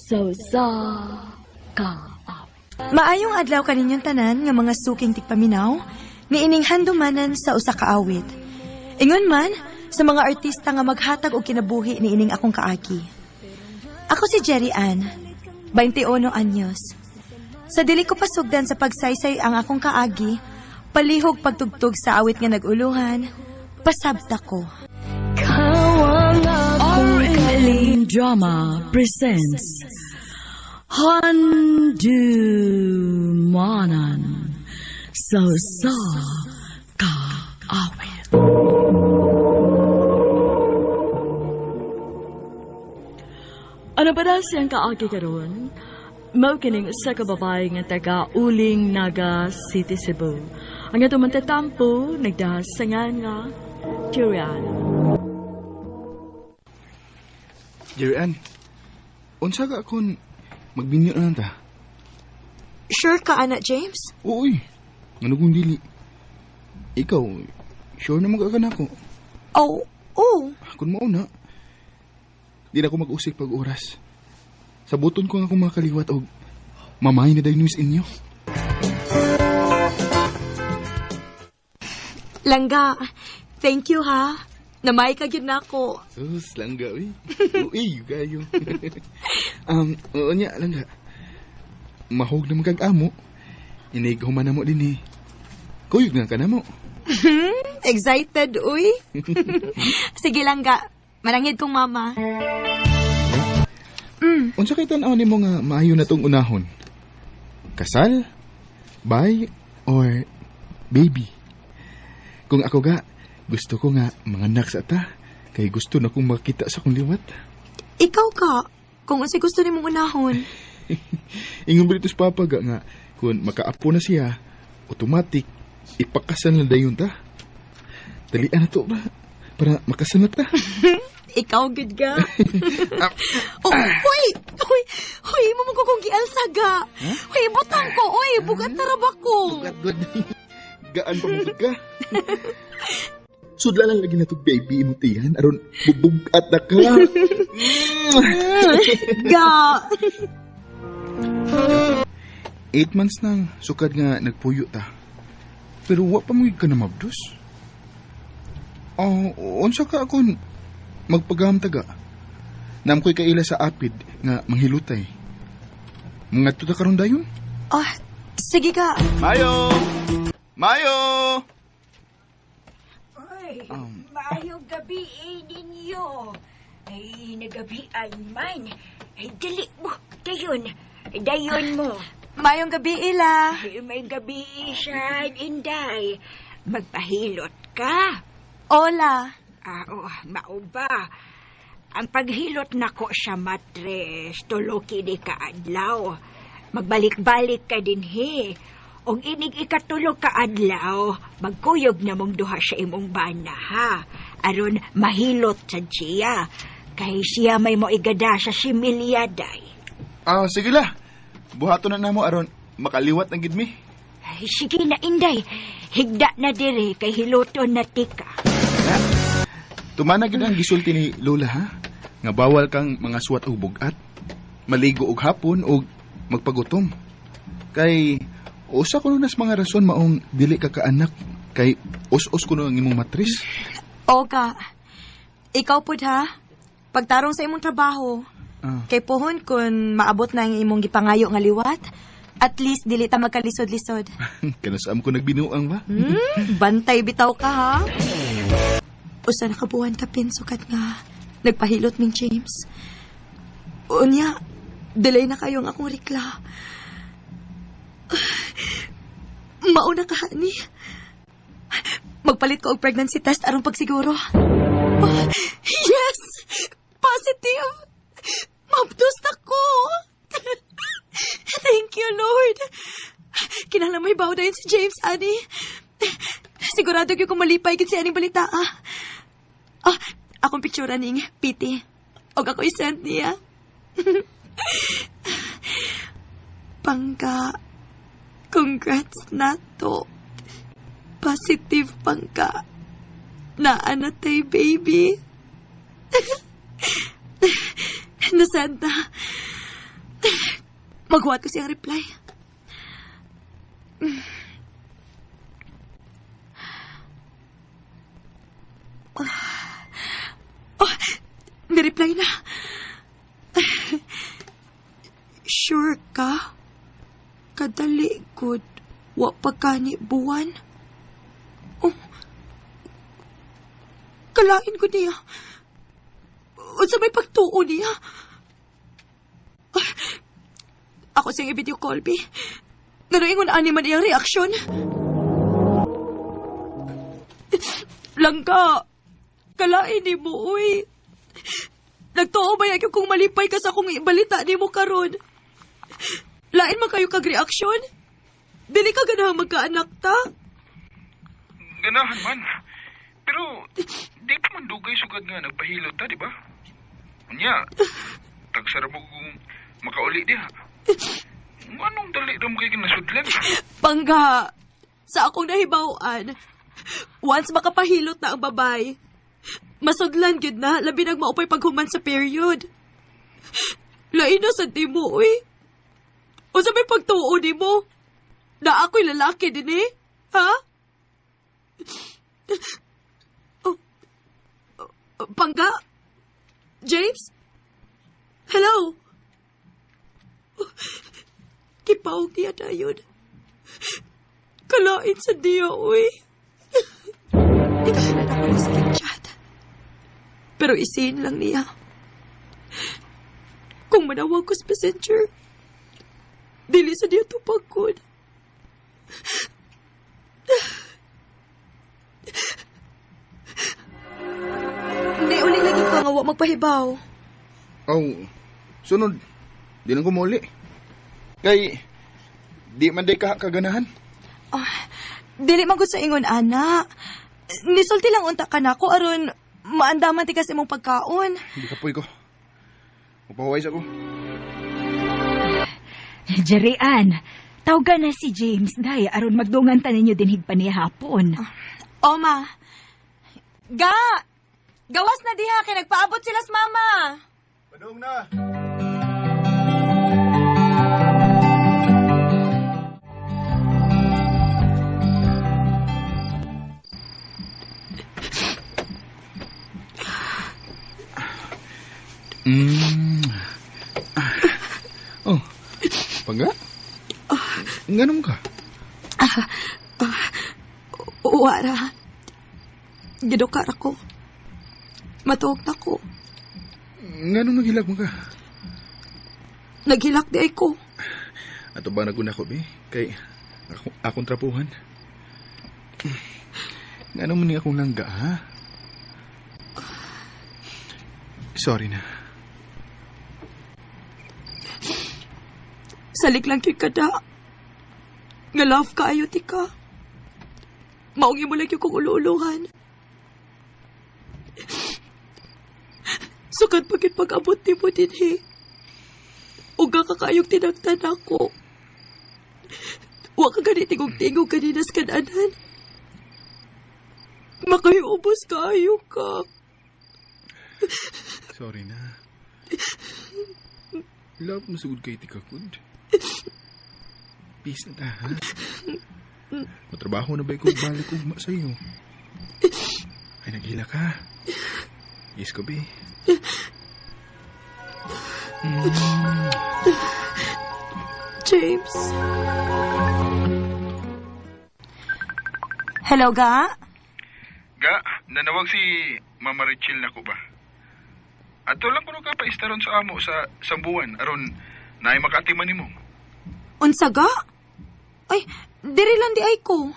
Sa usa ka awit. Maayong adlaw kaninyong tanan nga mga suking tigpaminaw, niining handumanan sa usa ka awit. Ingon man sa mga artista nga maghatag og kinabuhi niining akong kaagi. Ako si Jerry Ann, 21 anyos. Sa dili ko pasugdan sa pagsaysay ang akong kaagi, palihog pagtugtog sa awit nga nag-uluhan, pasabta ko. RNN Drama presents Handumanan sa usa ka awit. Ano ba na siyang kaagi karon? Mao kining usa ka babae nga taga Uling Naga City, Cebu. Ang atong mantatampo nagdasangan nga Tirian. Jerry-Ann, unsa ka kung magbinyo na lang ta? Sure ka, ana James? Uy, ano kung dili? Ikaw, sure na mag-agan ako. Oh, oh. Kung mauna, di na ako mag-usik pag oras. Sabuton ko nga akong makaliwat og mamay na dayon sa inyo. Langga, thank you ha. Namay ka gyud nako. Sus, langga, uy. Uy, kayo. Oo niya, langga. Mahog na magkag-amo. Inig human na mo din eh. Kuyog na ka na mo. Excited, uy. Sige langga, manangid kong mama. Unsa kay tan-aw nimo nga maayo na tong unahon? Kasal, bay, or baby? Kung ako ga, gusto ko nga manganak sa ta, kay gusto na kong makita sa akong liwat. Ikaw ka, kung unsay gusto nimong unahon. Ingon ba dito sa papa ga nga, kung makaapo na siya, automatic, ipakasal na dayon ta. Dalian na to ba? Para makasal na ta. Ikaw gud ga. Oh, hoy, hoy, hoy, mo mo kong gialsa ga. Hoy, butang ko, oy, bugat na ra ba ko. Bugat gud. Gaan pa mo ka. Sudla lang lagi na to baby mo tiyan aron bubugat na ka. Ga. 8 months nang sukad nga nagpuyo ta. Pero wa pa mo ka na mabdos. Oh, unsa ka akon magpagam taga. Nam ko'y kaila sa apid nga manghilutay. Mangadto ta karon dayon? Oh, sige ka. Mayo! Mayo! Ay, maayong gabi eh, ninyo. Ay, nagabian man. Ay, dali mo. Dayon. Dayon mo. Mayong gabi ila. Ay, may gabi siya, Inday. Magpahilot ka. Hola. Ah, oh, mao ba? Ang paghilot nako sa matres, tulo kini ka adlaw. Magbalik-balik ka din he. Og inig ikatulo ka adlaw, magkuyog na mong duha sa imong bana ha. Aron mahilot sa siya. Kay siya may moigada sa similyaday. Ah, sige la. Buhaton na namo aron makaliwat ang gidmi. Ay, sige na Inday, higda na dire kay hiloton na tika. Tumana gid ang gisulti ni Lola ha. Nga bawal kang mga suwat og bugat, maligo og hapon og magpagutom. Kay usa kuno nas mga rason maong dili ka kaanak kay us-us kuno ang imong matris. Oga. Ikaw pud ha. Pagtarong sa imong trabaho. Ah. Kay pohon kun maabot na ang imong gipangayo nga liwat, at least dili ta magkalisod-lisod. Kanus-am ko nagbinuang ba? Bantay bitaw ka ha. Usa na ka buwan kapin sukat nga nagpahilot ning James. Unya, delay na kayo ang akong rikla. Mauna ka, honey. Magpalit ko og pregnancy test aron pagsiguro. Oh, yes! Positive! Mabdos na ko! Thank you, Lord! Kinahanglan may bawo dayon si James, ani. Sigurado gyud kung malipay gid si aning balita, ah. Ah, akong picture ning PT. Og ako i-send niya. Pangka, congrats na to. Positive pangka. Naa na tay, baby. Nasend na. Maghuwat ko siyang reply. Oh, ni-reply na. Sure ka? Kadali, good. Wa pa kani buwan. Oh, kalain ko niya. Unsa may pagtuo niya? Ah, ako siyang i-video call, bi. Ngano ingon ani man iyang reaksyon? Langga, kalain ni mo, uy. Nagtuo ba yan kung malipay ka sa akong ibalita ni mo karon? Lain man kayo kag reaksyon? Dili ka ganahan magkaanak ta? Ganahan man. Pero, di pa man dugay sugad nga nagpahilot ta, di ba? Unya, tagsara mo kung makauli diha. Anong dali ra mo kay kinasudlan? Pangga, sa akong nahibaw-an, once makapahilot na ang babay, masudlan gyud na, labi nag maupay paghuman sa period. Lain na sa di mo, uy. Unsa may pagtuo ni mo? Na ako'y lalaki din eh? Ha? Oh, oh, Pangga? James? Hello? Oh, Kipaw niya na yun. Kalain sa diya, uy. Di ka na ako ng chat. Pero isiin lang niya. Kung manawag ko sa messenger, dili sa diya tupagod. Hindi, uli lagi ka nga wa magpahibaw. Oh, sunod, di lang ko mauli. Kay, di man day ka kaganahan. Dili man gud sa ingon, ana. Nisulti lang unta ka nako aron maandaman ti kasi imong pagkaon. Hindi ka ko. Mapahuway sa ko. Jerian, tawga na si James, day, aron magdungan ta ninyo din higpa niya hapon. Oma. Ga! Gawas na diha kay nagpaabot sila sa mama. Padung na! Oh, pangga? Nganong ka? Wara. Gidukar ako. Matuog na ko. Nganong naghilak mo ka? Naghilak di ay ko. Ato ba naguna ko, be? Kay akong trapuhan. Ngano man ni akong langga, ha? Sorry na. Salik lang kay kada. Nga love ka ayo ti ka. Maungi mo lang yung kong ulo-uluhan. Sukat pagit pag-abot ni mo din eh. Uga ka kayong tinagtan ako. Wa ka gani tingog-tingog kanina sa kananan. Makahiubos kaayo ka. Sorry na. Love mo sugod kay tika kud. Peace na ta, ha? Matrabaho na ba ikaw balik ugma sa'yo? Ay, naghila ka. Yes ko, be. James. Hello, Ga? Ga, nanawag si Mama Rachel na ko ba? Ato lang kuno ka paistaron sa amo sa Sambuan aron naay makatiman nimo. Unsa ga? Ay, diri lang di ay ko.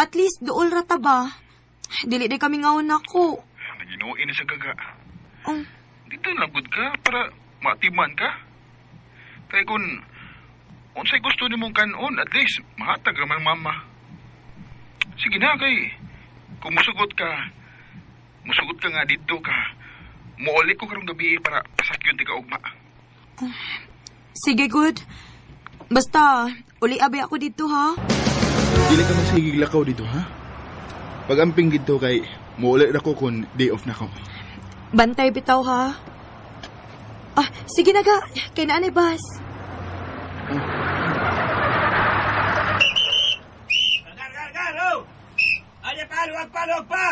At least duol ra ta ba? Dili di kami ngaon nako. Naginuin na sa gaga. Oh, Dito lang gud ka para maatiman ka. Kay kung unsay gusto nimong kanon, at least mahatag ra man mama. Sige na kay kung musugot ka nga dito ka. Muuli ko karong gabi para pasakyon ti ka ugma. Sige, good. Basta, uli abi ako dito, ha? Dili ka magsigig lakaw dito, ha? Pag-amping dito kay muuli ra ko kung day off na ko. Bantay bitaw, ha? Ah, sige na ga. Kay naa ni bus. Huwag pa!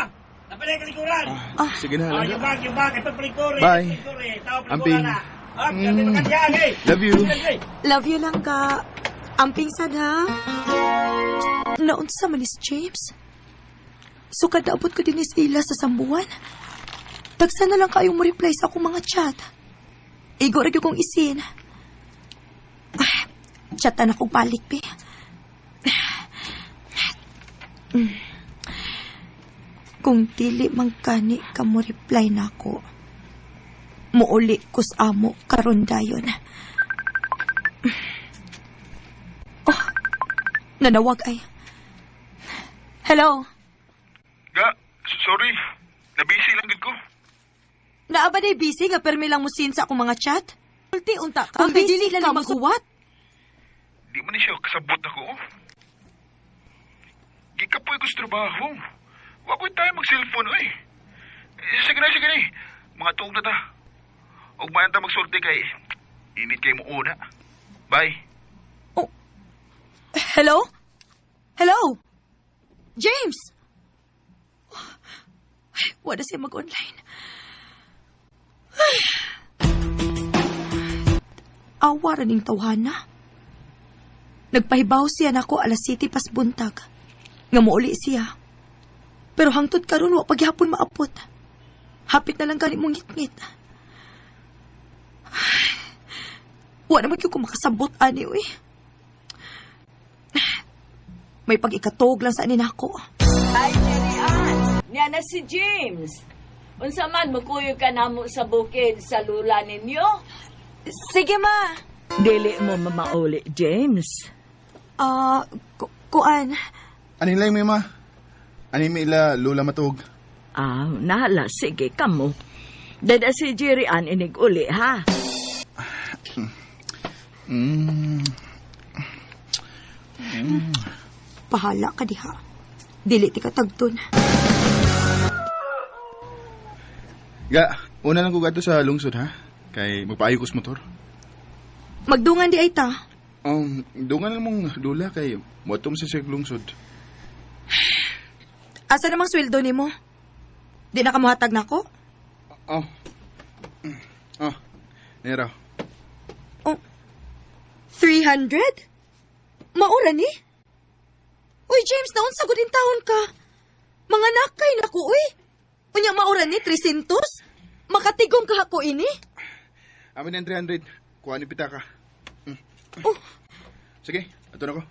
Napalay kalikuran! Ah, sige na, Oh, langga. yung bag, yung bag. Ito palikuri. Bye. Palikuri. Tao Amping. palikuran na. Ah, mm. Eh. Love you. Love you lang ka. Amping sad ha. Naunsa man ni si James. Sukad naabot ko din ni sila sa sambuan. Tagsa na lang kayong mo reply sa akong mga chat. Igo ra gyud kong isin. Ah, chatan akong balik be. Kung dili man kani ka mo reply nako. Muuli kus amo karon dayon. Oh, nanawag ay. Hello? Ga, sorry. Nabisi lang gid ko. Naa ba day busy nga permi lang mo sin sa akong mga chat? Ulti unta ka. Kung dili lang maghuwat. Di man ni siya kasabot ako. Oh. Gikapoy ko sa trabaho. Wa ko'y tayo mag-cellphone, oy. Eh, sige na, sige na. Mga tuog na ta. Ug mayan ta magsulti kay init kay mo una. Bye. Oh. Hello? Hello? James! Ay, wala siya mag-online. Ay. Awa ra ning tawhana. Nagpahibaw siya nako alas 7 pas buntag. Nga muuli siya. Pero hangtod karon wa paghapon maapot. Hapit na lang gani mong ngit-ngit. Ay, wa naman gyud ko makasabot ani uy. May pag-ikatog lang sa anin ako. Ay, Jerry Ann, niya na si James. Unsa man, mukuyog ka namo sa bukid sa lula ninyo? Sige, ma. Dili mo mamauli, James. Ah, kuan. Ani lang may ma? Ani may ila lola matug? Ah, nahala, sige, kamo. Dada si Jerry Ann inig uli, ha? Pahala ka diha. Dili ti ka tagton. Ga, una lang ko gadto sa lungsod ha. Kay magpaayo ko sa motor. Magdungan di ay ta. Dungan lang mong lula kay motom sa sig lungsod. Asa namang sweldo nimo? Di na ka mohatag nako? Oh. Oh. Nero. Oh. 300? Maura ni? Uy, James, naunsa gud taon ka? Mga nakay nako, uy. Unya maura ni 300? Makatigom ka ako ini? Amin ang 300. Kuha ni pitaka. Oh. Sige, ato na ko.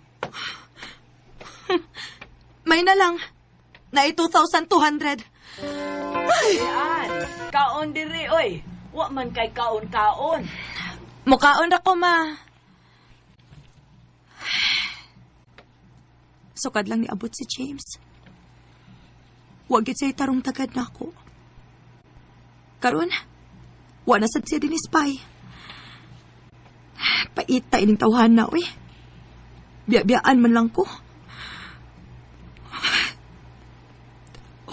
May na lang. Na 2,200. Jerry Ann, kaon diri, oy. Wa man kay kaon-kaon. Mukaon ra ko, ma. Sukad lang niabot si James. Wag gyud siya tarong tagad nako. Karon, wa na sad siya din spy. Paita ining tawhan na, uy. Biya-biyaan man lang ko.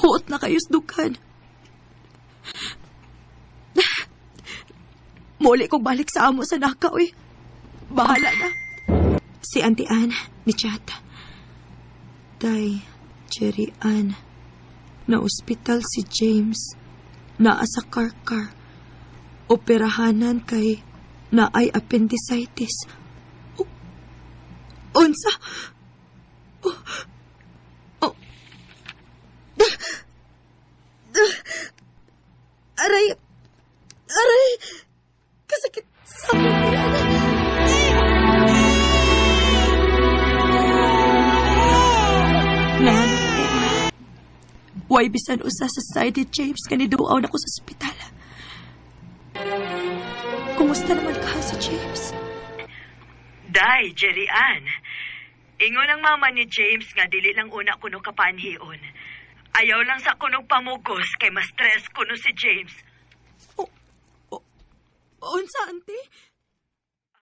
Huot na kayo sa dughan. Muli kong balik sa amo sa naka, uy. Bahala na. Si Auntie Ann, ni chat. Day, Jerry Ann. Na ospital si James. Naa sa karkar. Operahanan kay naay appendicitis. Unsa? Oh. Oh. Aray! Aray! Kasakit sa akin. Nanganap ko. Way bisan usa sa side ni James kaniduaw na ko sa ospital. Kumusta naman ka si James? Day, Jerry Ann. Ingon ang mama ni James nga dili lang una kuno kapanhion. Ayaw lang sa kunog pamugos kay ma-stress kuno si James. Oh, oh, unsa, auntie?